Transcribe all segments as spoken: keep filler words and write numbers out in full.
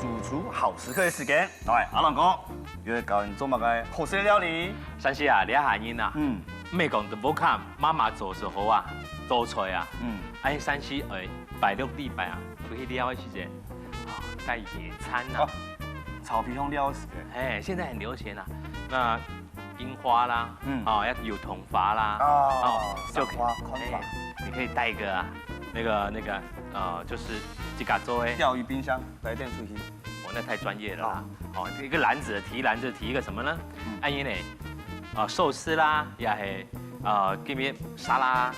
主廚好食客个時間，來，阿龍哥，又愛教你做麼个好食个料理？山西啊，這下人啊，嗯。毋係講都無看媽媽做事好啊，做菜啊，嗯。哎，山西哎，拜六禮拜啊，出去尞个時節，哦，在野餐啊。哦，草皮上尞个時節。哎，現在很流行啊，那櫻花啦，嗯。哦，要有桐花啦，哦，哦，就賞花，看花。哎，你可以帶一個啊，那個那個呃，就是自家做个。釣魚冰箱，帶點出去。 哦，那太專業了啦。哦，一個籃子提籃子提一個什麼呢？嗯。恁樣呢，呃，壽司啦，也係呃，給你沙拉，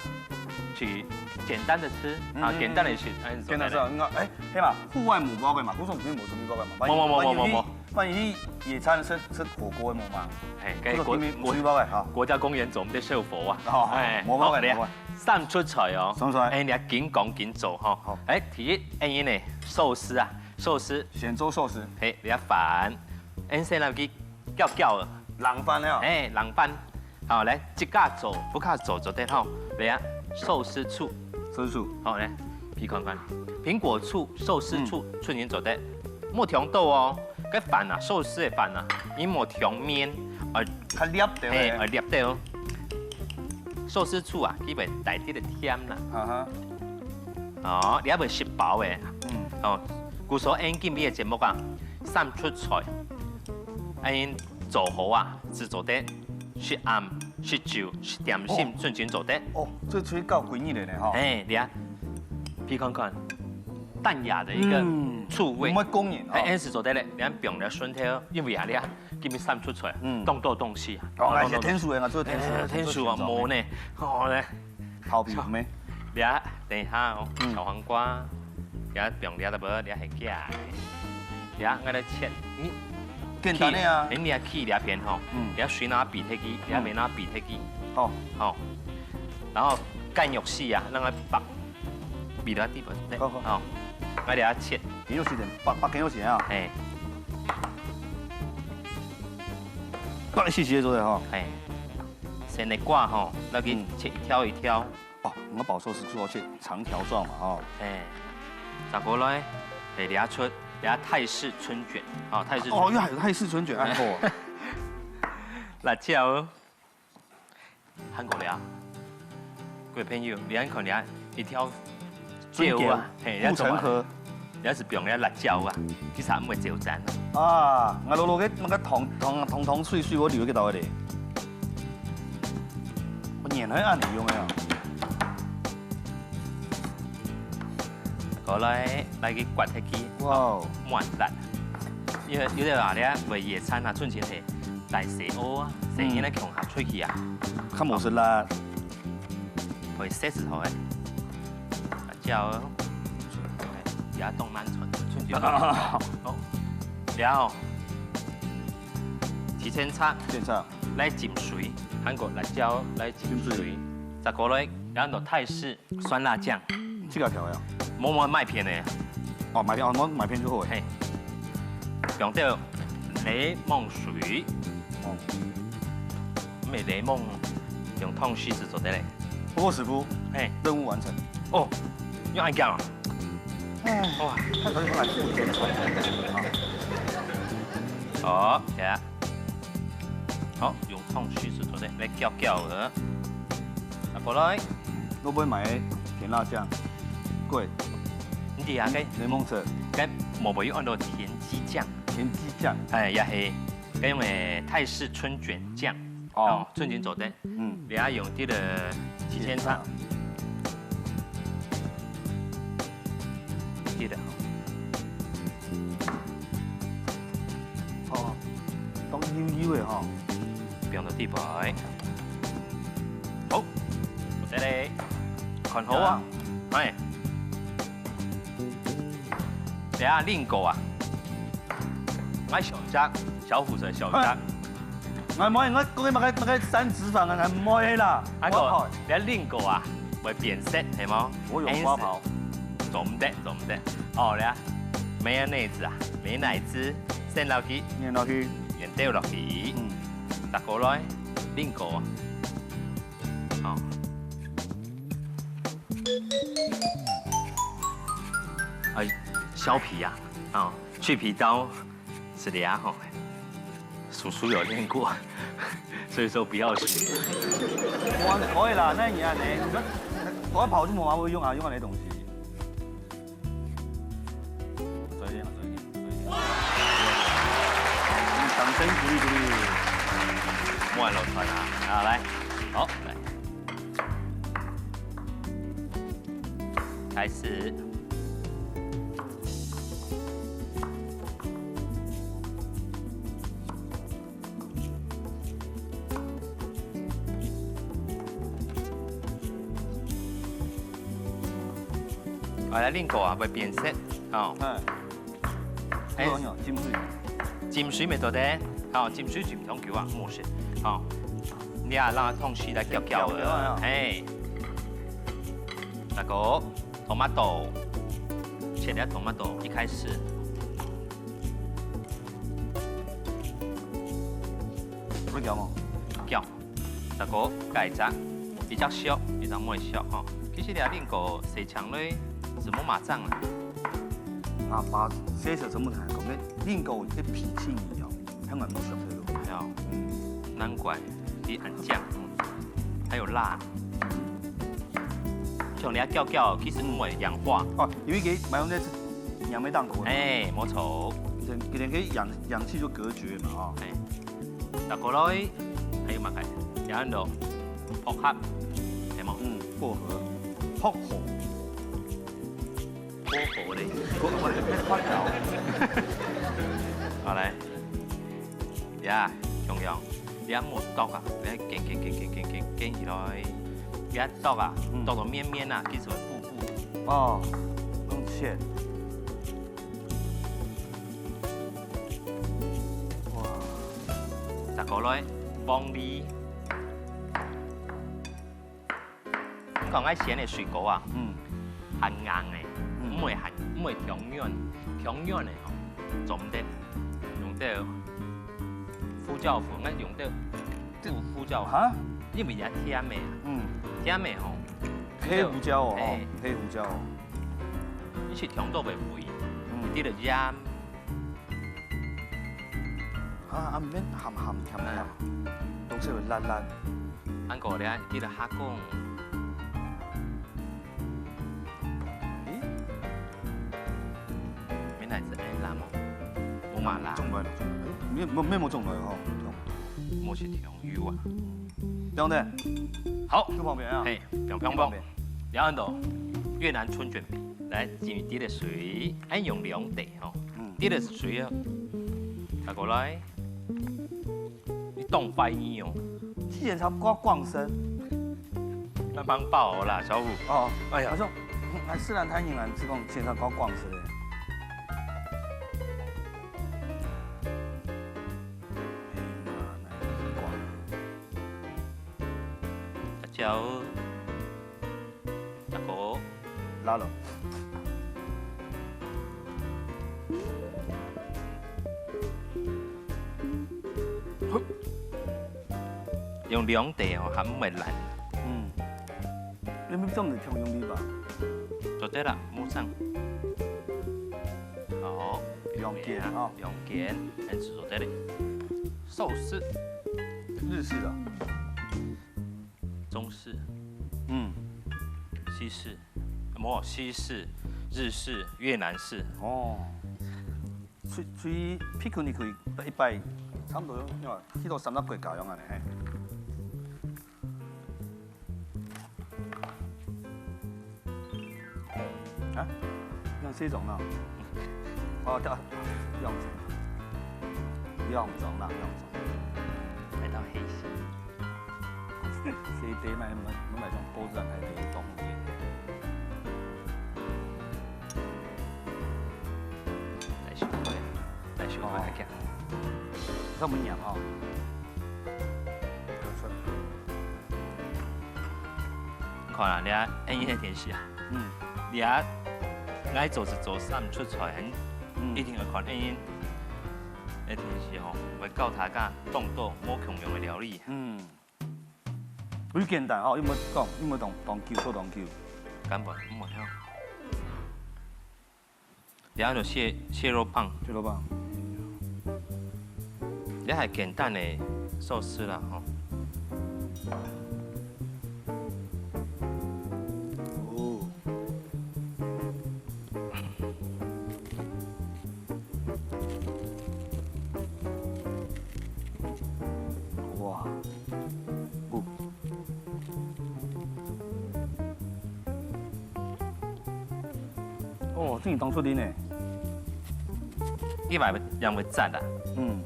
去簡單的吃啊，嗯，簡單的去，嗯，簡單吃，應該，哎，係嘛，戶外無包个嘛，故所裡面無什麼包个嘛。無無無無無無。萬一去野餐食食火鍋个嘛，哎，該國國國家公園總得設佛啊，哦，哎，無包个，好，無包个。三出菜哦，三出菜，哎，你要緊講緊做哈，好，哎，第一，哎，呢壽司啊， 壽司。先做壽司。嘿，你要飯，恁先來去攪攪啊。冷飯了。哎，冷飯。好，來，自家做，屋下做做得吼。來啊，壽司醋。壽司醋。好，來，你看看，蘋果醋、壽司醋，嗯。出人做得，莫忒多哦。該飯啊，壽司个飯啊，你莫忒綿，呃，較黏个。嘿，呃，黏个哦。壽司醋啊，佢會帶點个甜啦。啊哈。 哦，你也會食飽个。嗯。哦，故所恁今日个節目啊，三出菜，恁做好啊，只做得食暗、食晝、食點心，哦。正經做得。哦，這出去搞幾日了呢，吼。哎，你啊，你看看，淡雅的一個嗯，醋味。毋會講人，哦。哎，恁係做得咧，你看放了順頭，因為啊，你啊，今日三出菜，嗯。當多東西啊。哦，那些天數人啊，做天數人，哎，天數啊，做天數人。無呢，哦，來。 好比咩？這等一下哦，嗯。小黃瓜，這放這个無，這係假个。這𠊎來切，你簡單个啊。你你要切這片吼，嗯。這水拿比忒去，這嗯。面拿比忒去。好。好。然後乾肉絲啊，讓它爆，比它地方。好好。好。𠊎這切。乾肉絲點，爆爆乾肉絲啊。嘿。爆一絲絲做得吼。嘿。先來掛吼，那個嗯。切一條一條。 哦，𠊎包壽司做得切長條狀嘛，吼。哎，再過來，係這出，這泰式春捲，哦，泰式春捲。哦，又還有泰式春捲，哎，好。辣椒，韓國料。各位朋友，你看看這一條椒啊，春捲，嘿，護城河。 也係放了辣椒啊，其實毋會走讚啊。啊，𠊎老老个那個湯湯湯湯水水，𠊎留个到位咧。𠊎原來恁樣用个啊。過來，來去刮忒去，哇哦。滿辣。因為有兜人咧，為野餐啊，準備係來洗屙啊，洗現在共下出去啊。較無食啦。會洗死好誒。 辣椒，也當難存，存就好。好，了後，提前炒，提前炒。來浸水，韓國辣椒來浸水，浸水。再過來，然後泰式酸辣醬。自家調个啊？無無，買片个。哦，買片，哦，買片就好誒。嘿，用到檸檬水。哦。毋係檸檬，用湯匙就做得咧。不過師傅，嘿。任務完成。 哦，用恁樣啊？哎，哇，太可以來付錢出來。好，來。好，用湯匙就做得，來攪攪个。啊，過來。都不會買甜辣醬，貴。你知啊，該檸檬汁，該無會用安到甜雞醬。甜雞醬。哎，也係，該用个泰式春捲醬。哦。哦，春捲做得。 嗯。你愛用這个提前炒。這个。哦，當幼幼个吼。放到底背。好，有得咧。看好啊。哎。等下另個啊。買小隻，小虎仔小隻。哎。 𠊎毋愛，𠊎講个麼个麼个三脂肪啊，𠊎毋愛啦。啊，我愛。你另個啊，會變色，係無？我用花炮。做毋得，做毋得。哦，你啊，美乃滋啊，美乃滋，先落去，先落去。先倒落去。嗯。再過來，另個啊。好。哎，削皮啊。哦，去皮刀是这样吼，叔叔有练过，所以说不要学。我可以啦，那你啊，你我跑这么慢，我用啊用啊那东西。 专业，专业，专业。掌声鼓励鼓励。莫老传啊，好来，好来，开始。啊，来，另个啊，会变色，哦。嗯。哎，有有，浸水。浸水没得的，哦，浸水浸上久啊，没事，哦。你啊，让它通水来攪攪了，攪攪啊。哎。那个tomato，切掉tomato，一开始。会攪吗？攪。 大哥，改一下，一隻熟，一隻毋會熟吼。其實你另个洗淨咧，係無麼正啊。啊，把洗洗全部拿來講，你另个个脾氣哦，香港無熟个咯。係啊，嗯，難怪佢恁靚，還有辣。像你啊，攪攪，其實毋會氧化。哦，有一个mayonnaise，仰會當過。哎，無錯。佢等佢等个氧氧氣就隔絕嘛，哦。哎。 打過來，還有麼个？有很多薄荷，係無？嗯，薄荷，薄荷。薄荷咧。薄荷，花椒。好來，呀，強強，你愛莫剁啊，你愛捲捲捲捲捲捲捲起來，你愛剁啊，嗯，剁到綿綿啊，其實會浮浮。哦，用切。 哇，再過來，黃梨。你講愛鮮个水果啊，嗯，還硬个，嗯，毋會還，毋會忒軟，忒軟个吼，做毋得，用得胡椒粉，愛用得胡胡椒粉，哈？因為也甜个啊，嗯，甜个吼，黑胡椒哦，哎，黑胡椒哦。 你食忒多會肥，嗯，一滴个鹽。啊，啊，毋免鹹鹹甜甜，嗯，都係會辣辣。還過咧，一滴个蝦公。咦？原來係恁辣哦，無麼辣。重來，重來，誒，沒有，沒有，沒有重來吼。無食忒油啊。對不對？好，去旁邊啊。嘿，放放放。去旁邊。然後呢，越南春捲皮，來，浸一滴个水，愛用兩滴吼。嗯。滴个水啊，拿過來。你當懷疑哦。之前才刮光身。慢慢爆哦啦，小虎。哦，哎呀。他說，嗯，還是蘭太硬啊，你這種之前才刮光身的。 辣椒，大哥，辣了。用兩滴哦，還毋會爛。嗯，你們這樣子調用力吧？做得啦，無上。好，兩件啊，兩件，恁樣做得了。壽司，日式的。 中式，嗯，西式，無，西式、日式、越南式。哦，去去picnic一擺，差不多要去到三個國家樣啊，嘿。啊，用這種啊？哦，對，用這種，用這種啦，用這種。來到黑心。 所以得買買買買種包子啊，還得當點。來收回，來收回來看。這麼娘哦。看啊，你看，恁樣个電視啊。嗯。你啊，愛做就做，三出菜，很，嗯，一定愛看恁樣个電視吼，會教大家當多無共樣个料理。嗯。 有簡單吼，有無講，有無當當久做當久？根本毋會曉。這下就蟹，蟹肉棒。蟹肉棒。這還簡單的壽司啦，吼。哦。哇，哦。 哦，真係當出力呢。你買樣會讚啊？嗯，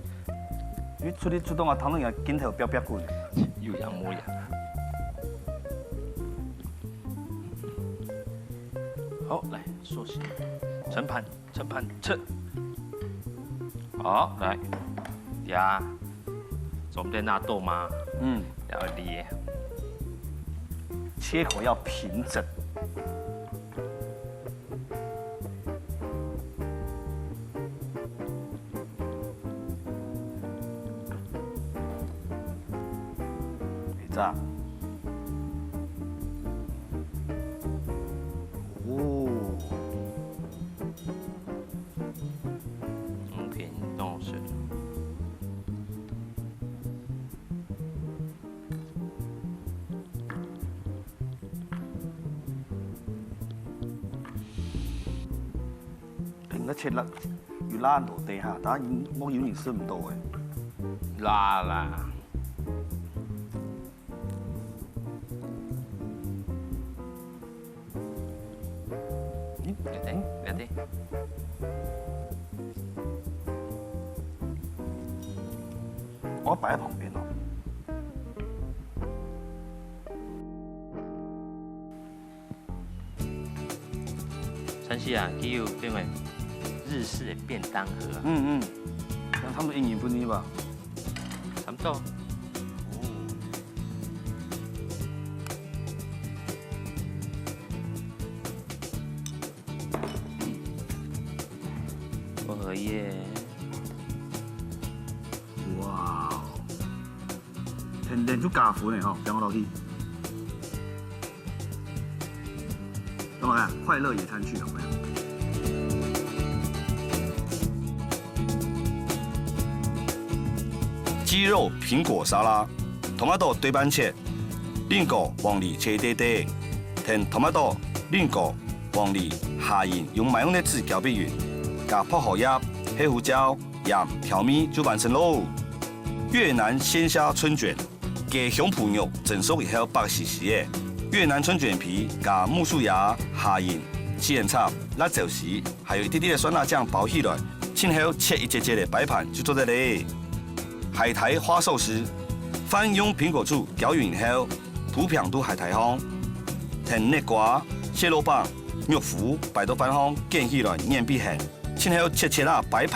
你出力出動啊，糖人家筋頭飆飆滾。有樣無樣。好，來，壽司，盛盤，盛盤，盛。好，來，呀。 做毋得拿刀嘛。嗯。要裂。切口要平整。一隻。哦。 OK，你等我試。哎，你个切辣，有辣很多个哈，但係莫有人食毋到哎。辣啦。 嗯，有的，有的。我擺在旁邊哦。 但是啊，佢有變為日式的便當盒啊。嗯，嗯。這樣差不多一人份个吧。差不多。哦。薄荷葉。哇哦。 甜甜就加分个吼，放落去。當然啊，快樂野餐去有沒有？雞肉蘋果沙拉，tomato對半切，蘋果黃梨切垤垤，添tomato、蘋果、黃梨、蝦仁用maione汁攪畀勻，加薄荷葉、黑胡椒、鹽調味就完成咯。越南鮮蝦春捲。 雞胸脯肉蒸熟以後剝絲絲仔，越南春捲皮加苜蓽芽、蝦仁、西洋參、辣椒絲，還有一滴滴个酸辣醬包起來，盡後切一節節个擺盤就做得咧。海苔花壽司，飯用蘋果醋攪勻後，鋪平到海苔項，添竻瓜、蟹肉棒、肉脯擺到飯項捲起來黏畀絚。 盡後切切仔擺盤